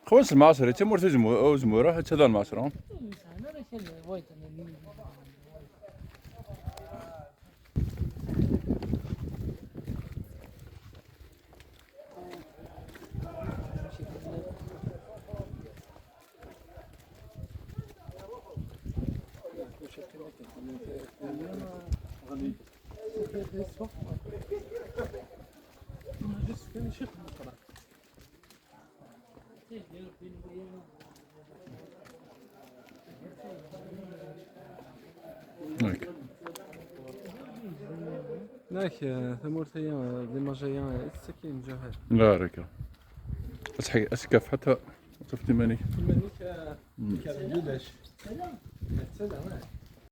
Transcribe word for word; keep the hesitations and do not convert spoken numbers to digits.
Xwan s lmaṣer, d tamurt uzmu-, uzmur, atta d lmaṣer. Hak. Yak, eh, tamurt-aya, eh, d imajaya, eh, i tettakin Ǧaher. La, rika. Asḥi-, askaf ḥatta tufti manik. Manik, eh, mm. Kar d ulac. Sala, eh.